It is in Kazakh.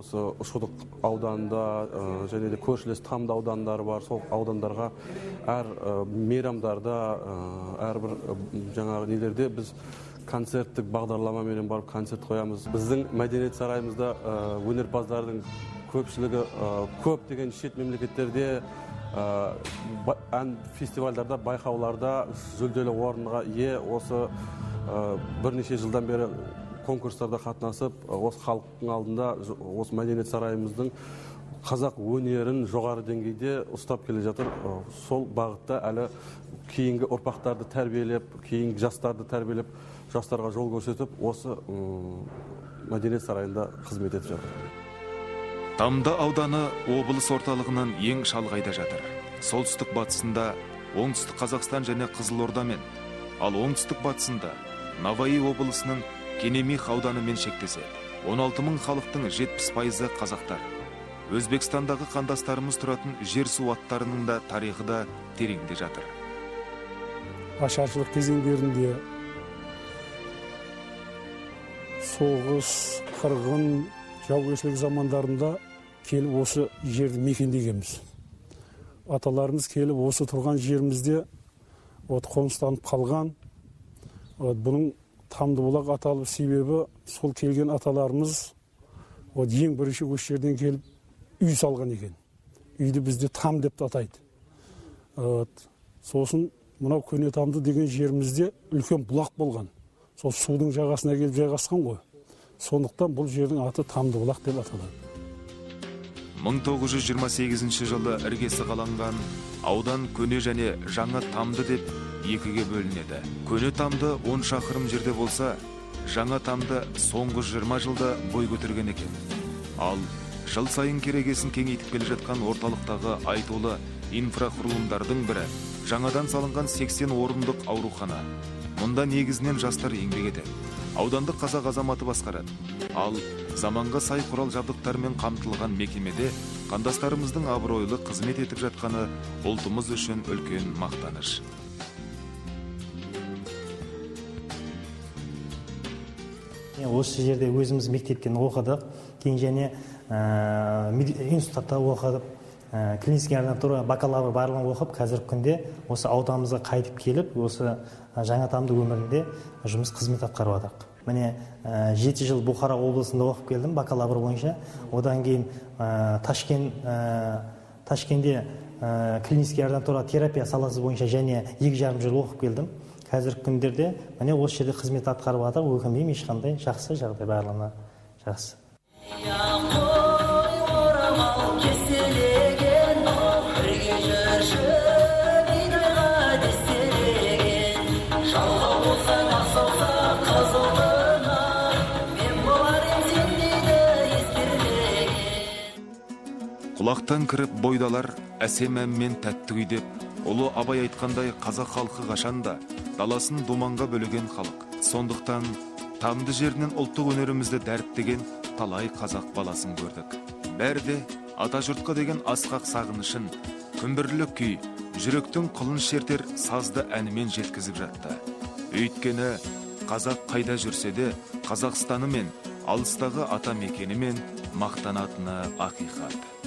Осы Үшқұдық ауданында және де көршілес Тамды аудандары бар, сол аудандарға әр мейрамдарда, әрбір жаңағы нелерде біз концерттік бағдарламаменен барып концерт қоямыз. Біздің мәдениет сарайымызда өнерпаздардың көпшілігі көптеген шет мемлекеттерде ән фестивальдарда, байқауларда жүлделі орынға ие. Осы бірнеше жылдан бері конкурстарда қатынасып, осы халықтың алдында осы мәдениет сарайымыздың қазақ өнерін жоғары деңгейде ұстап келе жатыр. Сол бағытта әлі кейінгі ұрпақтарды тәрбиелеп, кейінгі жастарды тәрбиелеп, жастарға жол көрсетіп, осы мәдениет сарайында қызмет етіп жатыр. Тамды ауданы облыс орталығынан ең шалғайда жатыр. Солтүстік батысында Оңтүстік Қазақстан және Қызылордамен, ал оңтүстік батысында Наваи облысының Кенемих ауданымен шектеседі. 16 мың халықтың 70%-ы қазақтар. Өзбекстандағы қандастарымыз тұратын жер су аттарының да тарихы да тереңде жатыр. Ашаршылық кезеңдерінде соғыс, қырғын, жаугершілік замандарында келіп осы жерді мекендегенбіз. Аталарымыз келіп осы тұрған жерімізде қоныстанып қалған. Бұның Тамдыбұлақ аталу себебі сол келген аталарымыз ең бірінші осы жерден келіп үй салған екен. Үйді бізде там деп те атайды. Сосын мынау Көне Тамды деген жерімізде үлкен бұлақ болған. Сол судың жағасына келіп жайғасқан ғой. Сондықтан бұл жердің аты Тамдыбұлақ деп аталады. 1928 жылы іргесі қаланған аудан Көне және Жаңа Тамды деп екіге бөлінеді. Көне Тамды 10 шақырым жерде болса, Жаңа Тамды соңғы 20 жылда бой көтерген екен. Ал жыл сайын керегесін кеңейтіп келе жатқан орталықтағы айтулы инфрақұрылымдардың бірі жаңадан салынған 80 орындық аурухана. Мұнда негізінен жастар еңбек етеді. Аудандық қазақ азаматы басқарады. Ал заманға сай құрал жабдықтармен қамтылған мекемеде қандастарымыздың абыройлы қызмет етіп жатқаны ұлтымыз үшін үлкен мақтаныш. Осы жерде өзіміз мектептен оқыдық, кейін және институтта оқыдық, клинический ординатура, бакалавр барлығын оқып, қазіргі күнде осы ауданымызға қайтып келіп, осы Жаңа Тамды өмірінде жұмыс қызмет атқарып жатырмық. Міне, 7 жыл Бұхара облысында оқып келдім бакалавр бойынша. Одан кейін Ташкентте клинический ординатура терапия саласы бойынша және 2,5 жыл оқып келдім. Қазіргі күндерде міне осы жерде қызмет атқарып жатыр, өкінбеймін ешқандай, жақсы жағдай, барлығына жақсы. Құлақтан кіріп бойдалар әсем әнмен тәтті күй деп, ұлы Абай айтқандай қазақ халқы қашанда даласын думанға бөлеген халық. Сондықтан Тамды жерінен ұлттық өнерімізді дәріптеген талай қазақ баласын көрдік. Бәрі де атажұртқа деген асқақ сағынышын, күмбірлі күй, жүректің қылын шертер сазды әнімен жеткізіп жатты. Өйткені қазақ қайда жүрсе де Қазақстанымен, алыстағы ата мекенімен мақтанатыны ақиқат.